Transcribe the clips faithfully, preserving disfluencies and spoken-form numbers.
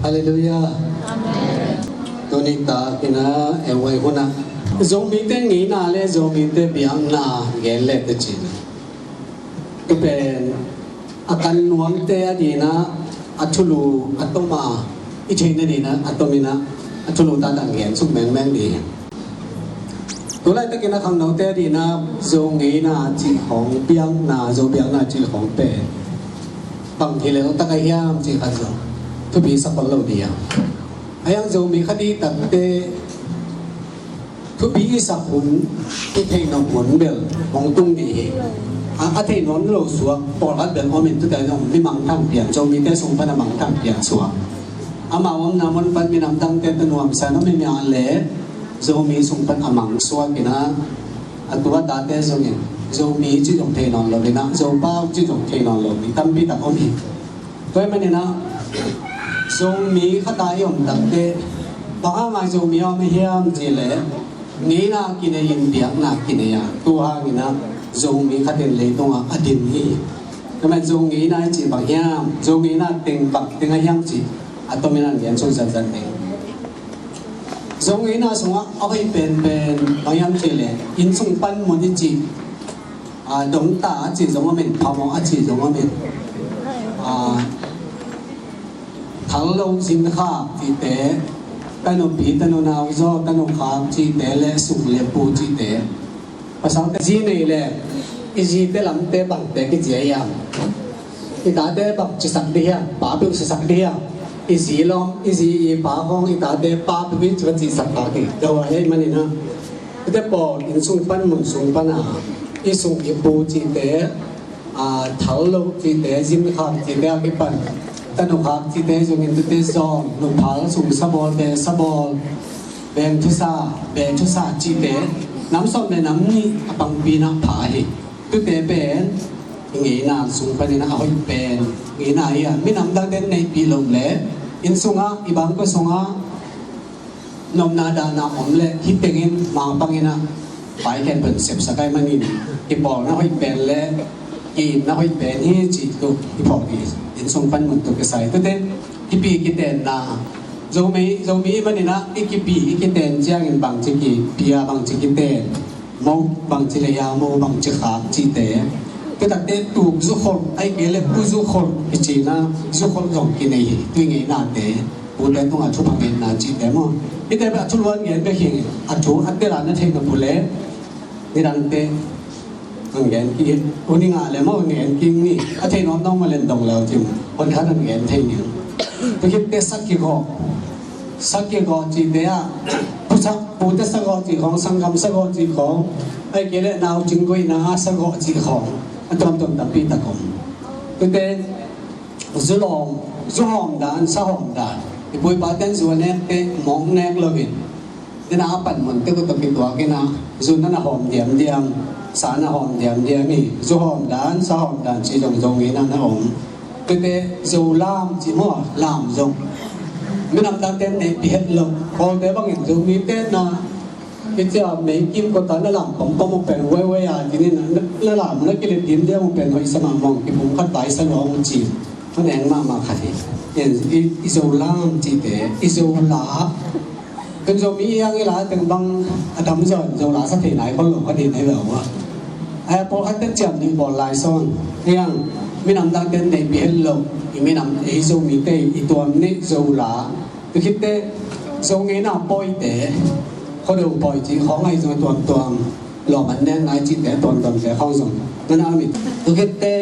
Halleluiah. Tuni takin a ei hun ah Zomite ngeina le Zomite biakna gen le teh cin, tu pen a kan nuamte a dingin a thulu a tom a, i theihna dingin a tom in a thulu taktak gen suk mengmeng ding hi. Tu laitakin a khangnote a dingin a Zo ngeina cih khawng, biakna, Zo biakna cih khawng pen bang hi lel tak a hiam cih khat zong thupi sa khol lo ding a, a hiang Zomi kha ding takte thupi i sak hun, i theih nop hun bel hong tung ding hi. A, a theih nuam lo suak pawlkhat bel om in, tute zong mi mangthang pian, Zomite sung pan a mangthang pian suak, amau omna mun pan minam dangte tawh nuamsa nuam i mia le Zomi sung pan a mang suak in a, a tu a tate zong in Zomi cih zong thei nawn lo in a, Zopau cih zong thei nawn lo mi tampi tak om hi. Tua ahih manin a Zomi khat a i om takte bang hang a Zomi a om hiam cih leh ngeina kinei in biakna kinei a, tu hangin a Zomi khat in leitungah a din hi. Tua ahih manin Zo ngeina i cih bang hiam, Zo ngeina teng bang teng a hiam cih a tomin a gen suk zatzat ding. Zo ngeina sungah a hoih penpen bang hiam cih leh inn sung panmun i cih, a, dongta a cih zong om in, phamawh a cih zong om in, a, thal lo zin khak cihte, tanu pi, tanu nau zaw, tanu khak cihte le sung le pu cihte. Pasalte zi nei le i zite lamte bangte kizia hiam? I tate bang cisak ding hiam? Pa peuh cisak ding hiam? I zi lawm, i zi i pa khawng i tate pa peuh i ci, cisak ta kei. Tua ahih manin a, tute pawl inn sung pan mun sung pan a, i sung i pu cihte, a, thal lo cihte, zin khak cihte a kipan, tanu khak cihte zong in tute zawng, nuphal sung sabawlte sabawl, beng thusa, beng thusa cihte nam sawm le nam nih a pangpi in a pha hi. Tute pen i ngeina sung panin a hoih pen ngeina hi a, minam dangte in neihpih loh le inn sungah, i bangkua sungah nopna dahna om le hi tengin mapang in a, pai khen pan sepsak ahih manin kipawlna hoih pen le ki-itna hoih pen hi cih tu i phawk hi. Inn sung panmun tu kisai tute kipi kitenna, Zomi, Zomi i manin a i kipi i kiten ciangin bangci kipi a, bangci kiten, mo bangci lei a, mo bangci khak cihte, tua takte tuk zukholh, ahih kei leh pu zukholh kici in a, zukholh zong kinei hi. Tu i ngeinate, pute tungah thupha ngenna cihte maw, hihte bel a thuluan ngen bek hi. A thu a tel a na theih nop uh leh nidangte hong gen kik, uni ngah le maw, ngen kik ni. A theih nuam nuam mah leh dong le uh cin, hon khat hong gen thei ni. Tua khitte sa kigawh, sa kigawh cihte ah, pusa, pute sa gawh cih khawng, sanggam sa gawh cih khawng, ahih kei leh naucing koihna ah sa gawh cih khawng, a tuamtuam tampi tak om. Tute zu lawm, zu hawm dan, sa hawm dan, i pu i pate in zu a nek teh mawk nek lo in, inn a panmun teh uh tawh kituak in a, zu na na hawm diamdiam, sa na hawm diamdiam hi. Zu hawm dan, sa hawm dan cih zong Zo ngeina na om. Tute Zo lam cih maw, lam zong minam dangte in neihpih het lo. Pawlte bangin Zomite na, i cia meikim kawta na lam pampam uh pen waiwai a, ci ni, na, na lam na kilet diamdiam uh pen hoih sa mah, mawng kipum khat vai sa lua uh ci. Hong eng mahmah khat hi. I, i Zo lam cihte, i Zo la, kan Zomi i ang i la teng bang a tamzaw in Zo la sa thei nai khol lo ka din hi lo a. Ai, pawlkhatte ciam ding bawl lai sawn. I ang minam dangte in neihpih het lo. I minam, i Zomite i tuam nih Zo la. Tua khitte Zo ngeina pawite, Khuado pawi cih khawng ahi zong a tuamtuam, lawm an nek nai cihte tuamtuamte khawng zong na na om hi. Tua khitte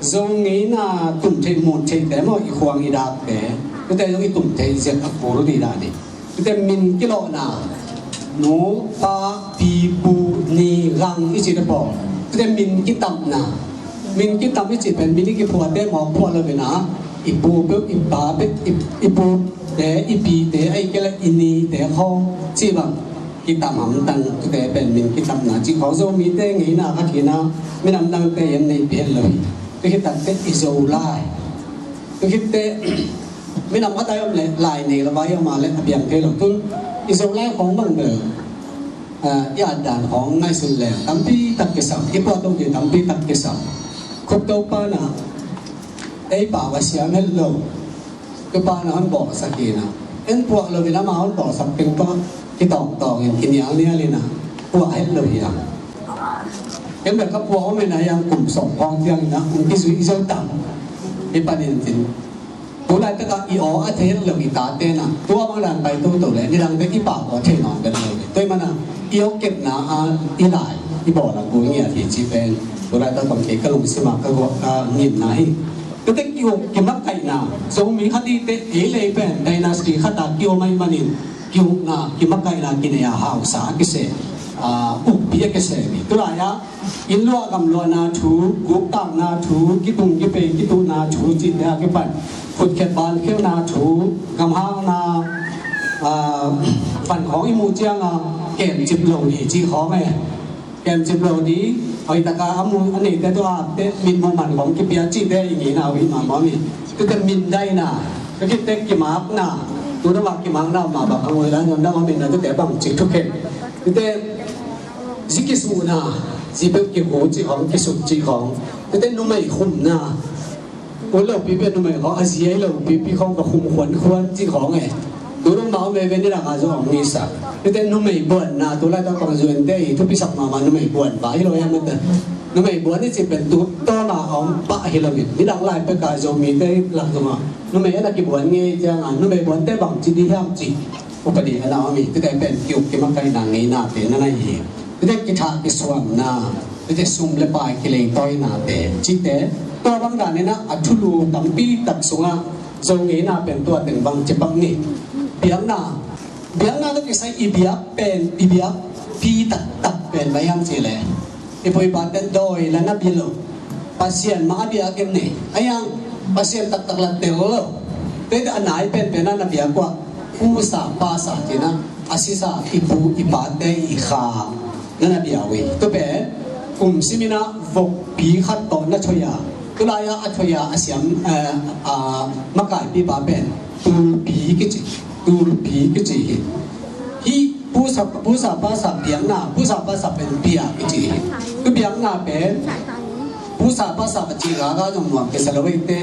Zo ngeina tum theih mun theihte maw, i khuang i dakte, tuate zong i tum theih ziat a kul dih dan hi. Tuate min kilawhna, nu, pa, pi, pu, ni, gang i cihte pawl, tuate min kitamna, min kitam i cih pen min i kiphuahte mawk phuah lo in a, i pu peuh, i pa peuh, i, i pute, i pite, ahih kei leh i nite khawng cih bang kitam hamtang, tuate pen min kitamna cih khawng Zomite ngeina khat hi in a, minam dangte in neihpih het lo hi. Tua khit takteh i Zo lai, tua khitteh minam khat a i om leh lai nei lo a i om a leh a piang thei lo. Tun i Zo lai khawng bang bel, ah, i at dan khawng ngaihsun leng tampi tak kisam, i puahto ding tampi tak kisam. Khup Topa in a ei pau a siam het lo. Tupa na hon bawlsak hi na. En puah lo in ama hon bawlsak teng tawh kitawngtawng in kinialnial in a puah het lo hi a. Ken bel ka puah om in a hiang kum sawm khawng ciang in a hong kizuih zo tam. Hi panin cin. Tu laitak a i aw a thei het lo i tate na. Tua bang dan pai toto le nidang te i pau aw thei nawn bel lo le. Tua i man a i aw kepna a i lai i bawl a kul ngiat hi ci pen. Tu laitak bang kei ka lungsim a ka guak ka ngimna hi. Tute kiuk kimakaihna, Zomi khatite ei lei pen dynasty khat a kiom ahih manin kiukna kimakaihna kinei a hausa a kisem, a ukpi a kisem hi. Tulai ah inn luah gam luahna thu, guktakna thu, kitung kipei kituhna thu cihte a kipan khutkhiat bankhiatna thu, gamhakna, a, van khawng i muh ciang a kemcip lo ni cih khawng e. Kemcip lo ding, hoih taka a mu a neite tawh a apte min muh man khawng kipia cihte i ngeina uh hi mahmah mi. Tute min daina, ka khitte kimakna, tu dong a kimakna mah bang a ngoi lai nuam dang a min na tute bang cik thukhen. Tute zi kisuhna, zi peuh kihu cih khawng, kisuk cih khawng. Tute numei khumna, Pu lopi pen numei khawng a zi ei lopi pi khawng ka khum khuankhuan cih khawng e. Tu dong mah om veve nidang a zong a hong ngisak. Tute numei buanna tu laitak pang zuante i thupisak mahmah numei buan pah hi lo hiam mate. Numei buan i cih pen tu tawna a om pah hi lo in. Nidang lai pek a Zomite lak zong a numei en a kibuan ngei ciang a numei buante bang ci ding hiam cih. Upadi a na om hi, tute pen kiuk kimakaihna ngeinate na na hi. Tute kithah kisuamna, tute sum le pai kileitawinate cihte, tua bang danin a thulu tampi tak sungah Zo ngeina pen tua teng bang cipak ni. Biakna, biakna tawh kisai i biak pen, i biakpi taktak pen bang hiam cih leh i pu i pate dawi la na bia lo. Pasian mah a bia a kem nei. A hiang Pasian taktak la tel lo. Tei a nai penpen a na bia kua pusa pasa cina a sisa i pu i pate i kha na na bia ui. Tu pen kum simin a vokpi khat tawh na thoi a. Tulai a a thoi a a siam, eh, a makaipi pa pen tulpi kici. Tulpi kici hi. Hih pusa, pusa pasa biakna, pusa pasa pen bia kici hi. Tu biakna pen pusa pasa a ci gaga zong nuam kisa lo eite.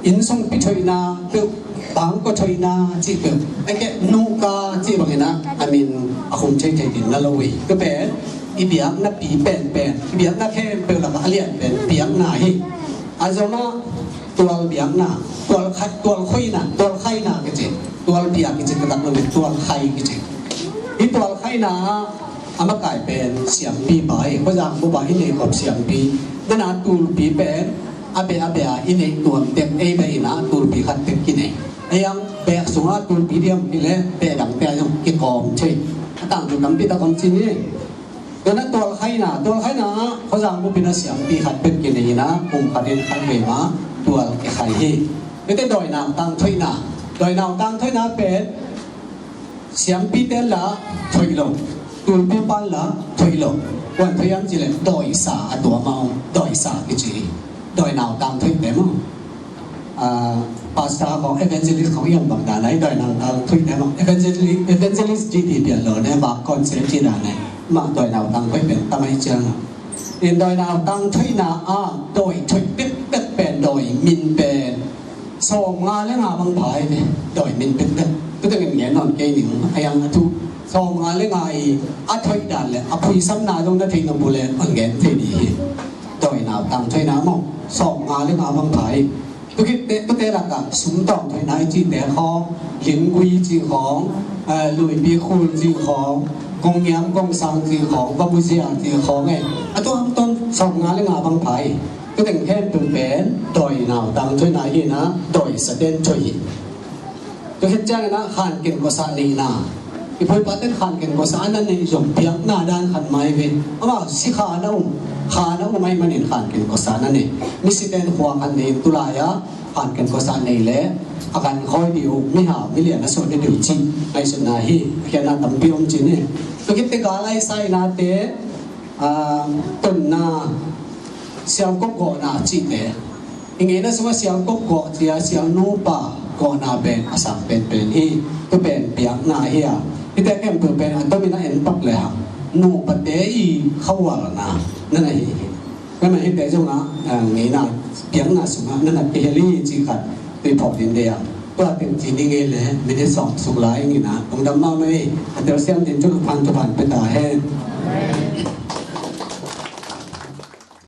Inn sung pi thoihna peuh, bangkua thoihna cih peuh, a keh nuka cih bangin a min a khum thei thei ding na lo hi. Tu pen i biakna pi penpen, i biakna khempeuh lakah a lian pen biakna hi. A zomah tual biakna, tual khai, tual khoina, tual khaina kici, tual bia kici taktak lo in tual khai kici. Hih tual khaina ah a makai pen siampi pa hi, khuazang bup a i neih khop siampi. Dena tulpi pen a beh a beh a i neih tuam tek ei beh in a tulpi khat tek kinei. A hiang beh sungah tulpi diam hi leh beh dangte a zong kikawm thei. A tangthu tampi tak om cin hi. Tuana tual khaina, tual khaina ah khuazang bup in a siampi khat peuh kinei in a kum khat in khat vei ma tual kikhai hi. Mite dawi nautang thoihna, dawi nautang thoihna pen siampite la thoih lo, tulpi pan la thoih lo. Kuan thoih hiam cih leh dawisa a tuam a om, dawisa kici hi. Dawi nautang thoihte maw. Ah, pastor khawng evangelist khawng i om bang dan a i dawi nautang thoihte maw. Evangelist, evangelist ci ti pian lo ne, bak concept ci dan a i mah dawi nautang thoih pen tam a i ciang a. In dawi nautang thoihna ah dawi thoih pekpek pen dawi min pen sawmnga le nga bang pha hi ve, dawi min pekpek. Tu tengin ngen nawn kei ning a, a hiang a thu sawmnga le nga i a thoih dan le a phuisamna zong na thei nop uh le a ngen thei ding hi. Dawi nautang thoihna maw sawmnga le nga bang pha hi. Tu khit teh, tute lakah sumtawng thoihna i cihte khawng, linggui cih khawng, eh, luipi khul cih khawng, kongngiam kongsang cih khawng, vamuzia cih khawng e. A tuamtuam sawmnga le nga bang pha hi. Tu teng khempeuh pen dawi nautang thoihna hi na, dawi saden thoih hi. Tu khit ciangin a khanken khuasa neihna. I phuipaten khanken khuasa a na neih zong biakna dan khat mai ve. Amau si kha na um, kha na um ahih manin khanken khuasa na nei. Misiten khua khat nei in tulai a khanken khuasa nei le a kan khawi dih uh, mihau milian a suah dih uh cih ngaihsutna hi. A khiatna tampi om cin hi. Tu khitte gal a i sainate, ah, tonna, sialkop gawhna cihte. I ngeina sungah sialkop gawh ci a sialnupa gawhna pen a sang penpen hi. Tu pen biakna hi a. Hihte khempeuh pen a tomin a en pak le hang nupate i khaualna na na hi hi. Kama hihte zongah, ah, ngeina biakna sungah na na kihel hi cih khat tui phawk ding dei a. Tua teng ci ni ngei le minute sawm sung lai ing ina, lungdam mahmah ei. A telsiam ding cun Phan Thuphan pia ta hen.